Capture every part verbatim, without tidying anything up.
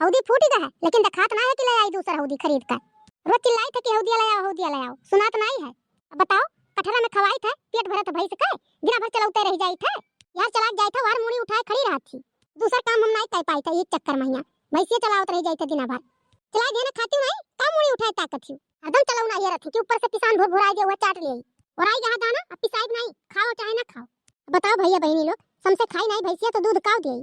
हौदी फूट गए है, लेकिन देखात नाहीं है कि ले आई दूसर हौदी खरीद कर। रोज चिल्लाइत है कि हौदिया ले आओ, हौदिया ले आओ, सुनात नाहीं है। अब बताओ, कठरा में खवाइत है, पेट भरत भैंस के, दिना भर चलौते रह जाइत है। यार चलाक जाइत है, वार मुड़ी उठाए खड़ी रहत थी। दूसर काम हम नाहीं कर पाइत है, एक चक्कर महिया भैंसिया चलावत रह जाइत है दिना भर। चलाए देना खाती नाहीं, का मुड़ी उठाए ताकत थी? हरदम चलौना ये रहत थी कि ऊपर से पिसान भुर भुराए गया, वह चाट ले। और आई जहाँ दाना, अब पिसाइब नाहीं, खाओ चाहे ना खाओ। बताओ भैया बहिनी लोग, समसे खाई नाहीं भैंसिया तो दूध काव दिए?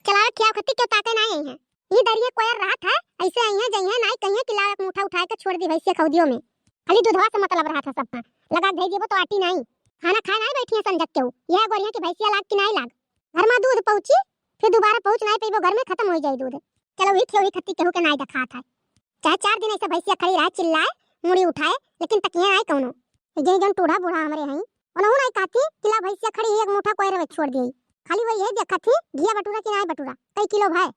चलावे खियाव खत्ती क्यों ताके नाहीं आई हैं? ई दरिये कोयर रहत है, ऐसे आई हैं, जइहें नाहीं कहिए कि लाओ एक मुठा उठाए के छोड़ दी भैंसिया खौदियों में। खाली दूधवा से मतलब रहत है सबका। लगा के धई देबो तो आटी नाहीं। खाना खाए नाहीं बैठी हैं संझक केहू। यह गोरियां कि भैंसिया लाग कि नाहीं लाग। घर में दूध पहुँची, फिर दोबारा पहुँच नाहीं पइबो, घर में खत्म हो जाई दूध। चलो वही थे, वही खत्ती केहू के नाहीं देखात है। चाहे चार दिन ऐसे भैंसिया खड़ी रहे, चिल्लाए, मुड़ी उठाए, लेकिन तकिए नाहीं कौनो। ये जौन टूढ़ा बूढ़ा हमरे हईं, उनहू नाहीं कहती कि ला भैंसिया खड़ी है, एक मुठा कोयर में छोड़ दिए। खाली वही यही देखत थी, घिया बटूरा कि नाहीं बटूरा, कई किलो भय।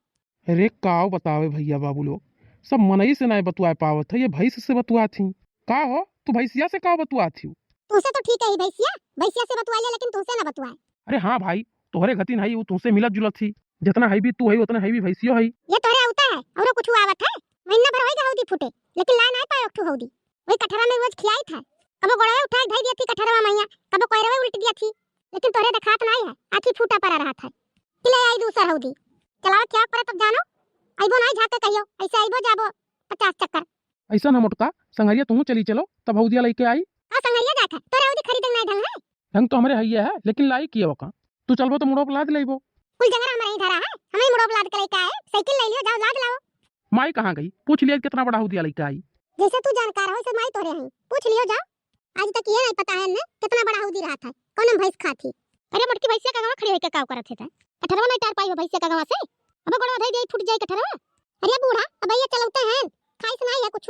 अरे काव बतावे भैया बाबू लोग, सब मनई से नाहीं बतुआए पावत है, ये भैंस से बतुआत ही। का हो, तू भैंसिया से काव बतुआत ही? तुमसे तो ठीक है ही भैंसिया, भैंसिया से बतुआ ले, लेकिन तुमसे ना बतुआए। अरे हाँ भाई, तोहरे गतिन हई, उ तुमसे मिलत जुलत ही। जितना हई भी तू हई, उतना हई भी भैंसियो हई। ये तोहरे आवता है, औरो कुछ आवत है? महीना भर होई गए हौदी फूटे, लेकिन लाए नाहीं पाए एक ठो हौदी। वही कठरा में रोज खियाइत है, कबो गोड़वे उठाए धई दिया थी कठरवा महिया, कबो कोयरवे उल्ट दिया थी, लेकिन तोहरे देखात नाहीं है, आँखी फूटा पड़ा रहत है। कि ले आई दूसर हौदी, चलावे क्या करे तब जानो, अइबो नाहीं झाँक के कहियो, ऐसे अइबो जाबो पचास चक्कर। ऐसा ना मोटका, संगरिया तुहूँ चली चलो, तब हौदिया लइके आई। का संगरिया जात है, तोरे हौदी खरीदे नाहीं ढंग है। ढंग तो हमरे हइये है, लेकिन लाई किए ओका। तू चलबो तो मुड़ो पे लाद लेबो। कुल जंगरा हमरे ही धरा है, हमें ही मुड़ो पे लाद के लइके आए, साइकिल ले लियो, जाओ लाद लाओ। माई कहाँ गई? पूछ लिया कितना बड़ा हौदिया लइके आई। जैसे तू जानकार हो, वैसे माई तोरे हैं, पूछ लियो जाओ। आज तक ये नाहीं पता है ने कितना बड़ा हौदी रहत है, कौन भैंस खात ही। अरे मोटकी भैंसिया का गवा खड़ी होके काव करत है तै? कठरवा नाहीं टार पाई हो भैंसिया का गवा से? अब गोड़वा धई दे, फूट जाई कठरवा। अरे बूढ़ा, अब ये चलौते हैं, खाइस नाहीं है कुछ।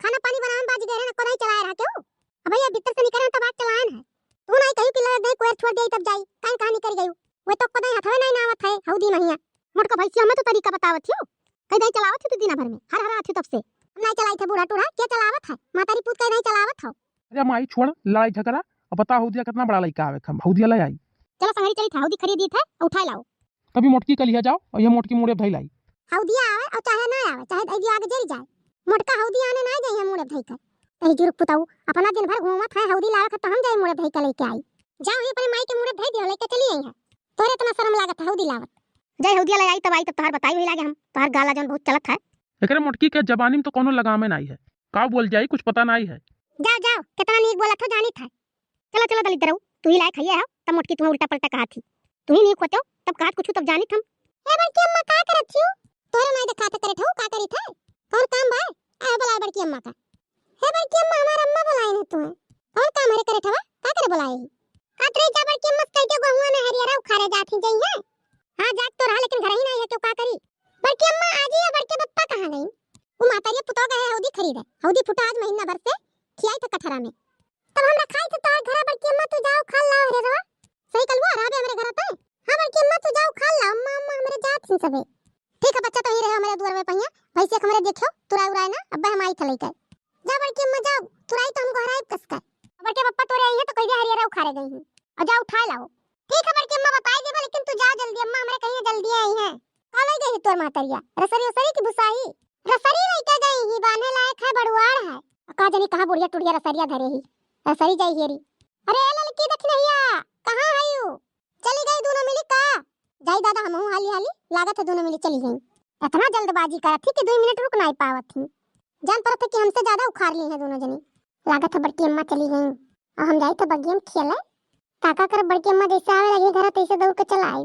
खाना पानी बनावे में बाज गए रहे ना, को नाहीं चलाए रहा केहू। अब ये भीतर से निकले हैं तब आज चलाए हैं। तू नाहीं कही कि ले दे कोयर छोड़ दे तब जाई, कान कहाँ निकल गई? वे तो कदई हथवे नाहीं नावत है, हौदी महिया। मोटका भैंसिया में तो तरीका बतावत हियो। कई दाई चलावत ही तू दिना भर में, हर हर आथी तब से। हम नाहीं चलाई थे बूढ़ा टूढ़ा, के चलावत है? मातारी पूत कई दाई चलावत हो। अरे माई छोड़ लड़ाई झगड़ा, अब बता हौदिया कितना बड़ा लइका आवे हम हौदिया ले आई। चलो संगरी चली था, हौदी खरीदी थे, उठाए लाओ। तभी मोटकी के लिया जाओ और ये मोटकी मुड़े धई लाई। हौदिया आवे और चाहे ना आवे, चाहे धई दिया आगे जरी जाए। मोटका हौदी आने नाहीं जाई है मुड़े धई के। तही जुरुक पुताऊ, अपना दिन भर घूमत है, हौदी लावे के तो हम जाई मुड़े धई के लइके आई। जाओ ही अपने माई के मुड़े धई दियो, लइके चली आई है। तोरे इतना शर्म लागत है हौदी लावत। जाई हौदिया ले आई तब आई तब तोहार बताई वही लागे हम, तोहार गाला जौन बहुत चलत है। एकरे मोटकी के जबानी में तो कौनो लगामे नाहीं है, का बोल जाई कुछ पता नाहीं है। जाओ जाओ, कितना नीक बोलत हो जानित है। चलो चलो दलिद्दरऊ, तू ही लायक हइये हो, तब मोटकी तुम्हें उल्टा पलटा कहत ही। तू ही नीक होते हो, तब कहत कुछ तब जानित हम। ए बड़की अम्मा का करत हियो? तोहरे नाहीं देखात करे ठऊ, का करी थे? कौन काम बा? आए बुलाए बड़की अम्मा का। हे बड़की अम्मा, हमार अम्मा बुलाए न तुम्हें। कौन काम हरे करे ठवा? का करे बुलाए ही? कहत रही जा बड़की अम्मा से कह के गहुआ में हरियरा उखारे जात ही जई है। हाँ जात तो रहा लेकिन घर ही नाहीं है, क्यों का करी? बड़की अम्मा आज ही बड़के पप्पा कहाँ गई? वो मातारी पुतोह गए हौदी खरीदे। हौदी फुटा आज महीना भर से खियाई थे कठरा में। तब हमरा खाई थे तोहार घरा बड़की अम्मा, तू जाओ खा लाओ हरियरवा। सही कलुआ रहबे हमरे घर पे। हाँ बड़की अम्मा तू जाओ खा ला, अम्मा अम्मा हमरे जात ही सबे। ठीक है बच्चा, तो ही रहे हमरे दुआर में पहिया, भैंसिया के हमरे देखियो, तुराई उराई ना, अब्बे हम आई थे लेकर। जा बड़की अम्मा जाओ, तुराई तो हम गोहराई कस कर। बड़के पप्पा तोरे आई है तो कहिए हरियरा उखारे गई हूँ, और जाओ उठाए लाओ। ठीक है बड़की अम्मा बताई देबो, लेकिन तू जा जल्दी, अम्मा हमरे कहिए जल्दी आई है। का लई गई तोर मातरिया, रसरी उसरी की भुसाई? रसरी लइके गई ही, बान्हे लायक है, बड़ुआर है। का जनी कहाँ बुढ़िया टुढ़िया रसरिया धरे ही, रसरी जाई हेरी। अरे ए ललकी दखिनहिया, कहाँ है यू? चली गई दोनों मिली का? जाई दादा, हमहू हाली हाली, लागत है दोनों मिली चली गई। इतना जल्दबाजी करत ही कि दुई मिनट रुक नाई पावत ही। जान परत है कि हमसे ज्यादा उखार ली है दोनों जनी। लागत है बड़की अम्मा चली गई। और हम जाई तो बगियम खेले। काका कर बड़की अम्मा जैसे आवे लगी घर तैसे दौड़ के चला आई।